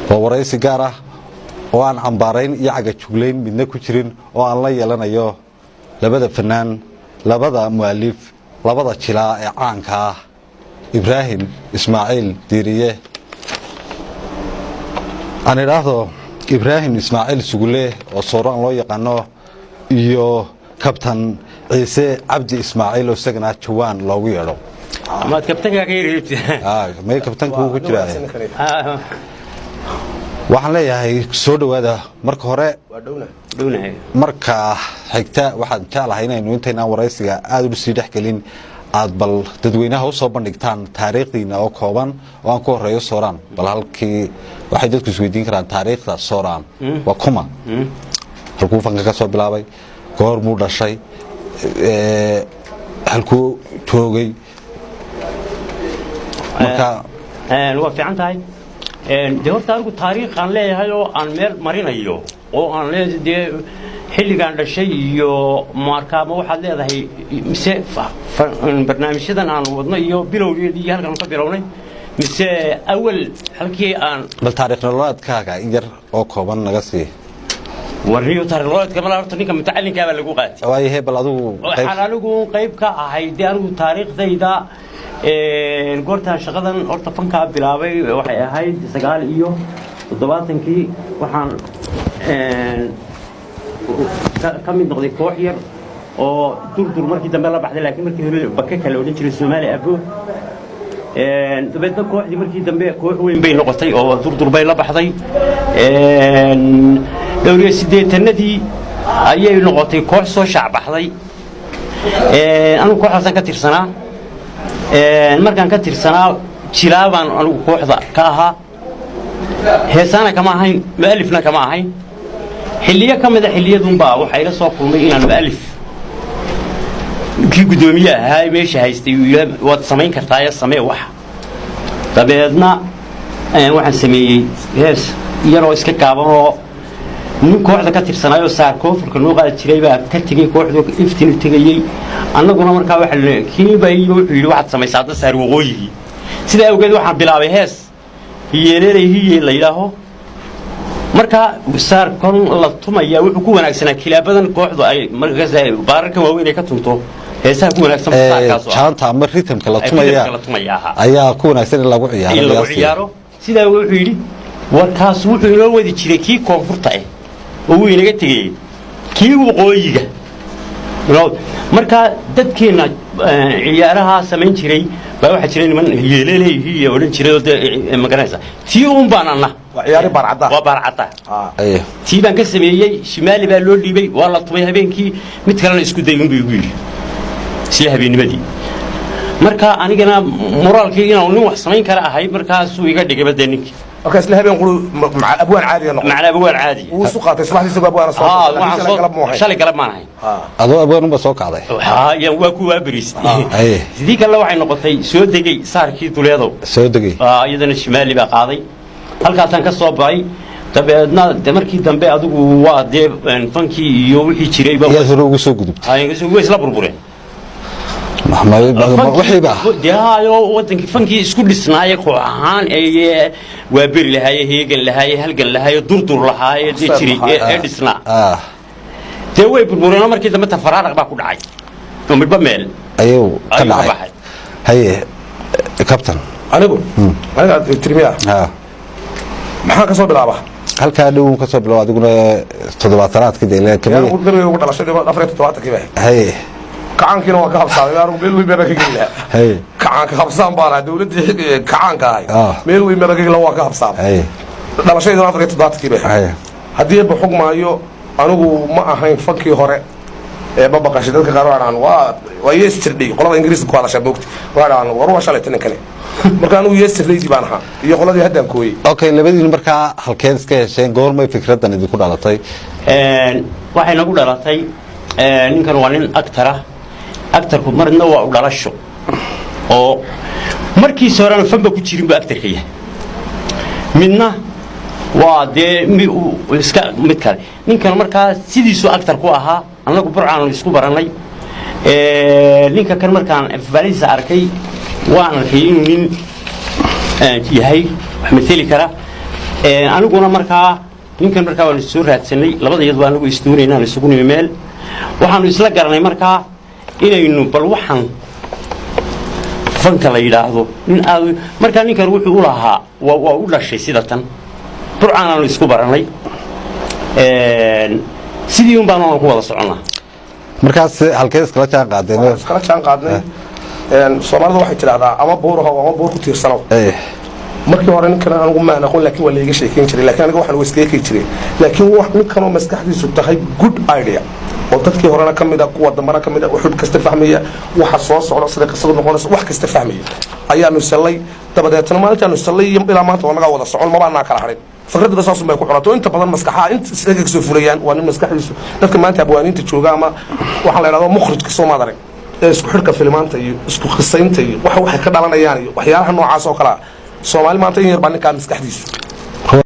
Waa waraysi gaar ah oo aan cambaarayn iyo cagajuglayn midna ku jirin oo aan la yeelanayo labada fanaan, labada mu'alif, labada jilaa ee caanka ah, Ibraahim Ismaaciil Diiriye, aan idhaahdo Ibraahim Ismaaciil Sugule oo Sooraan loo yaqaano, iyo Kabtan Ciise Cabdi Ismaaciil oo isagana Jawaan loogu yeedho. Amaad kabtankaa ka yareebtid? May, kabtanka wuu ku jiraa. Waxaan leeyahay soo dhowaada marka hore. Dhownahay. Marka xigta, waxaan jeclahay inaynu intaynaan waraysiga aada u sii dhexgelin aad bal dadweynaha usoo bandhigtaan taariikhdiina oo kooban, oo aan ku horeeyo Sooraan. Bal halkii waxay dadku isweydiin karaan taariikhda Sooraan waa kuma, halkuu fanka ka soo bilaabay, goor muu dhashay, halkuu joogay marka? Waa fiican tahay. Dee horta anigu taariikhaan leeyahay oo aan meel marinayo oo aan leeyahay dee xilligaan dhashay iyo markaama waxaad leedahay, mise barnaamijyadan aan wadno iyo bilowgeedii iyo halkaan ka bilownay, mise awal halkii aan? Bal taariikh nololeedkaaga in yar oo kooban naga sii. Warniyo, taariikh nololeedka mala horta ninka mutacalinkaa baa lagu qaatay. Waayahe, bal adigu. Waxaan anigu qayb ka ahay dee anigu taariikhdayda, goortaan shaqadan horta fankaa bilaabay waxay ahayd 79-kii. Waxaan ka mid noqday koox yar oo Durdur markii dambe la baxday, laakiin markii hore bake kale odhan jiray, Soomaali Abo. Dabeedna kooxdii markii dambe koox weyn bay noqotay oo Durdur bay la baxday. Dhowr iyo siddeetanadii ayay noqotay koox soo shaacbaxday. Anigu kooxdaasaan ka tirsanaa. Markaan ka tirsanaa, jilaabaan anigu kooxda ka ahaa, heesaana kama ahayn, mu'alifna kama ahayn. Xilliyo ka mida xilliyadunbaa waxaa ila soo kulmay inaan mu'alif kii guddoomiye ahaa meesha haystay uu yidhaa, "Waad samayn kartaa, samee wax." Dabeedna waxaan sameeyey hees yaroo iska gaaban oo nin kooxda ka tirsanaayoo saar koonfurka noo qaadi jiray baa ka tegey kooxdu, Iftin u tegayey. Annaguna markaa waxa kiiba wuxuu yidhi, "Waxaad samaysaa hadda saar waqooyigii." Sidaa awgeed waxaan bilaabay hees "Hiyeeleelay hiye" la yidhaaho. Marka saar kon la tumaya wuxuu ku wanaagsanaa kilaabadan kooxdu ay markaas baararka waaweyn ay ka tunto, heesaha ku wanaagsan saarkaas. Jaanta ama rhythmka la tumaya. La tumaya ahaa. Ayaa ku wanaagsan in lagu ciyaaro. In lagu ciyaaro. Sidaa wuxuu yidhi, warkaas wuxuu inoo wadi jiray kii koonfurta ah oo wuu inaga tegayey kii waqooyiga. Marka dadkeenna ciyaarahaa samayn jiray baa waxaa jiray niman "yeeleeley hiye" odhan jiray oo dee magaranaysa tii uun baan anna. Waa ciyaari baarcadda. Waa baarcadda. Tii baan ka sameeyey, Shimaali baa loo dhiibay, waa la tumay habeenkii. "Mid kalena isku day," unbuu igu yidhi isla habeennimadii. Marka anigana moraalkii inaan nin wax samayn kara ahay markaasuu iga dhigayba dee ninkii. Marka isla habeen quru abwaan caadiga noqon. Macnaa abwaan caadi. Wuu isu qaatay subaxdii isagoo abwaana soo shalay galab muu ahayn. Shalay galab maan ahayn. Adoo abwaanunba soo kacday. Yan waa ku waaberiistay. Sidii kalena waxay noqotay "Soo degay saarkii duleedow". Soo degay. Iyadana Shimaali baa qaaday, halkaasaan ka soo baxay. Dabeedna de markii dambe adigu waa dee fankii iyo wixii jirayba. Iyaad hore ugu soo gudubtay. Way isla burbureen. Wixiiba. Dee hayo, wadankii fankii isku dhisnaaye koox ahaan ee Waaberi lahaaye, Heegan lahaaye, Halgan lahaaye, Durdur lahaaye, dee jiray ee dhisnaa, dee way burbureenoo markii dambe tafaraaraq baa ku dhacay oo midba meel ayuu ka ayuu ka dhacay. Baxay. Haye, kabtan. Aniga tirmiya. Maxaan ka soo bilaabaa? Halkaa dhow ka soo bilow adiguna, toddobaatanaadkii dee kamid. Anigu gabayga ugu dhalashay 74-kii baa. Kacaankiina waan ka habsaamay. Anigu meel weyn baa ka geli lahaa. Kacaanka habsaan baan ahaa, dawladdii kacaanka ahay. Meel weyn baa ka geli lahaa, waan ka habsaamay. Dhalashayduna 74-kii baa. Haddii eebba xug maayo, anigu ma ahayn fankii hore ee ma baqashay. Dadka qaar waa dhahaan waa yesterday, qolada Ingiriiska ku hadashaa moogta, waa dhahaan, "War waa shalay ninkani." Marka anigu yesterdaydii baan ahaa iyo qoladii haddaan kooyey. Okay, labadiin markaa halkeen iska hesheen? Goormay fikraddan idinku dhalatay? Waxay nagu dhalatay, ninkan waa nin actor ah. Actorku marna waa u dhalasho oo markiisa horena fanba ku jirin buu actorka yahay, midna waa dee iska mid kale. Ninkan markaa sidiisuu actor ku ahaa, annagu Burcaanu isku barannay. Ninka kan markaan afbaalihiisa arkay, waan arkay inuu nin yahay wax mateli kara. Aniguna markaa ninkan markaa waanu soo raadsanay, labada iyad baa anagu isdoonayna, aan isugu nimi meel. Waxaanu isla garanay markaa inaynu bal waxaan fanka la yidhaahdo nin aad markaa ninkan wuxuu u lahaa waa u dhashay sida tan. Burcaanaanu isku baranay, sidii un baanu ku wada soconnaa. Markaas halkee iskala jaan qaadeen? Waxaan iskala jaan qaadnay, Soomaalida waxay tidhahdaa ama buuraho ama buur ku tiirsanow. Markii hore ninkan anigu maan aqoon, laakiin waa laiga sheekeyn jiray, laakiin aniga waxaan iskaga jiray. Laakiin wax ninkanoo maskaxdiisu tahay good idea oo dadkii horena ka mid a, kuwa dambena ka mid a, wuxuu kasta fahmaya, waxa soo socda, sida qisadu noqonaysa, wax kasta fahmaya ayaanu sallay. Dabadeetna maalintaanu sallay iyo ilaa maanta waa nagaa wada socon, mabaanaa kala harin. Fikradda saasun bay ku curato. Inta badan maskaxaha inta isaga kasoo fulayaan waa nin maskaxdiisu dadka maanta abwaaniinta jooga ama waxaa la idhahdo mukhrijka soomaad arag ee isku xidhka filimaanta iyo isku khisaynta iyo waxa waxay ka dhalanayaan iyo waxyaalaha noocaas oo kale ah. Soomaali maanta in yar baa ninkaa maskaxdiisu.